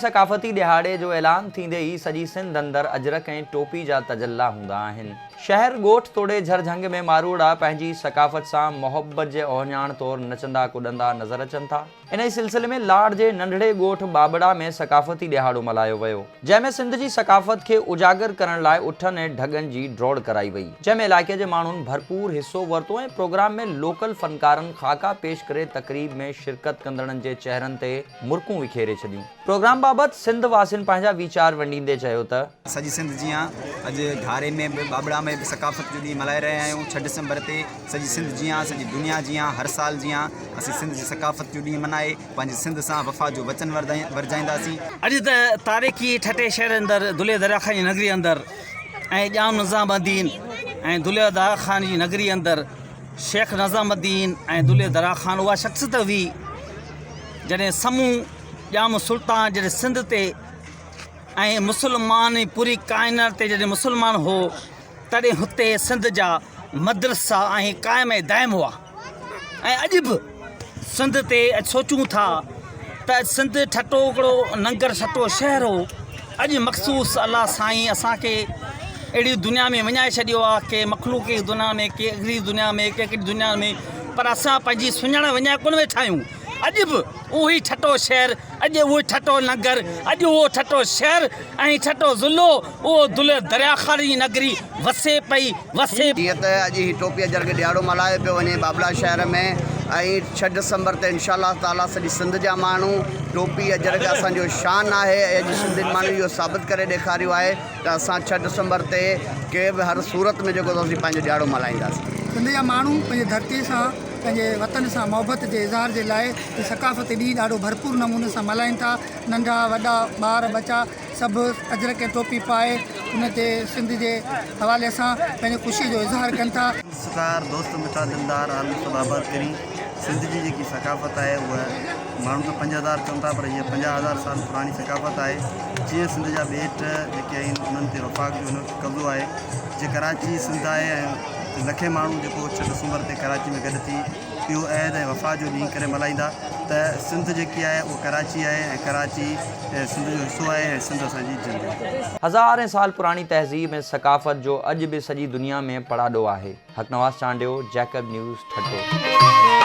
ثقافتي ڏهاڙي جو اعلان ٿيندي ئي سڄي سنڌ اندر اجرڪ ۽ ٽوپي جا تجلا هوندا آهن. شهر، ڳوٺ توڙي جھر جھنگ ۾ ماروئڙا پنهنجي ثقافت سان محبت جي اهڃاڻ طور نچندا ڪڏندا نظر اچن ٿا. انهي سلسلي ۾ لاڙ جي ننڍڙي ڳوٺ ٻاٻڙا ۾ ثقافتي ڏهاڙو ملهايو ويو، جنهن ۾ سنڌ جي ثقافت کي اجاگر ڪرڻ لاء اٺن ۽ ڍڳن جي ڊوڙ ڪرائي وئي، جنهن ۾ علائقي جي ماڻهن ڀرپور حصو ورتو ۽ پروگرام ۾ لوڪل فنڪارن خاڪا پيش ڪري تقريب ۾ شرڪت ڪندڙن جي چهرن تي مرڪون وکيري ڇڏيون. پروگرام بابت سنڌ واسين پنهنجا ويچار ونڊيندي چيو ته. سڄي سنڌ جيان اڄ گهاري ۾ به ٻاٻڙا ۾ به ثقافت جو ڏينهن ملهائي رهيا آهيون ڇهه ڊسمبر تي سڄي سنڌ جيان سڄي دنيا جيان هر سال جيان اسين سنڌ جي ثقافت جو ڏينهن منائي پنهنجي سنڌ سان وفا جو وچن ورجائينداسين. اڄ ته تاريخي ٺٽي شهر اندر دلي دريا خان جي نگري اندر ۽ ڄام نظام الدين ۽ دلي دريا خان جي نگري اندر شيخ نظام الدين ۽ دلي دريا خان اها شخصيت هئي جڏهن سمون ڄام سلطان جڏهن سنڌ تي ۽ مسلمان پوري ڪائنات تي جڏهن مسلمان هو تڏهن هتي سنڌ جا مدرسا ۽ قائم ۽ دائم هئا ۽ اڄ به سنڌ تي اڄ سوچون ٿا ته سنڌ ٺٽو هڪڙو ننگر ٺٽو شهر هو اڄ مخصوص الله سائين اسانکي اهڙي دنيا ۾ وڃائي ڇڏيو آهي ڪي مخلوق جي دنيا ۾ ڪي اڳري دنيا ۾ ڪي ڪهڙي دنيا ۾ پر اسان پنهنجي سڃاڻ وڃائي ڪونه ويٺا آهيون اڄ به اهو ئي ٺٽو شهر اڄ اهو ئي ٺٽو نگر اڄ اهو ٺٽو شهر ۽ ٺٽو ضلعو اهو دلي دريا خان جي نگري وسي پئي وسي. جيئن ته اڄ هي ٽوپي اجرڪ ڏهاڙو ملهايو پيو وڃي بابلا شهر ۾ ۽ ڇهه ڊسمبر تي انشاء الله تعالي سڄي سنڌ جا ماڻهو ٽوپي اجرڪ اسان جو شان آهي ۽ اڄ سنڌين ماڻهن اهو ثابت ڪري ڏيکاريو آهي ته اسان ڇهه ڊسمبر تي ڪنهن به هر صورت ۾ جيڪو اسين پنهنجو ڏهاڙو ملهائينداسين. سنڌ جا ماڻهو پنهنجي ڌرتي سان پنهنجي وطن سان محبت جي اظهار جي لاء هي ثقافتي ڏينهن ڏاڍو ڀرپور نموني سان ملهائين ٿا. ننڍا وڏا ٻار ٻچا سڀ اجرڪ ۽ ٽوپي پائي ان تي سنڌ جي حوالي سان پنهنجي خوشي جو اظهار ڪن ٿا. سڪار دوست مٺا دلدار عالم سڀ آباد ڪرين سنڌ جي جيڪي ثقافت آهي اها ماڻهو ته 5000 چون ٿا پر هيء 50 هزار سال پراڻي ثقافت آهي جيئن سنڌ جا ٻيٽ جيڪي آهن انهن تي وفاق جو هن وقت قبضو آهي جي ڪراچي سنڌ آهي ۽ لکين ماڻهو جيڪو 6 ڊسمبر تي ڪراچي ۾ گڏ ٿي اهو عهد ۽ وفا جو ڏينهن ڪري ملهائيندا ته سنڌ جيڪي آهي اها ڪراچي آهي ۽ ڪراچي سنڌ جو حصو آهي ۽ سنڌ اسان جي جند آهي. هزارين سال پراڻي تهذيب ۽ ثقافت جو اڄ به سڄي دنيا ۾ پڙاڏو آهي. حق نواز چانڊيو، جيڪب نيوز، ٺٽو.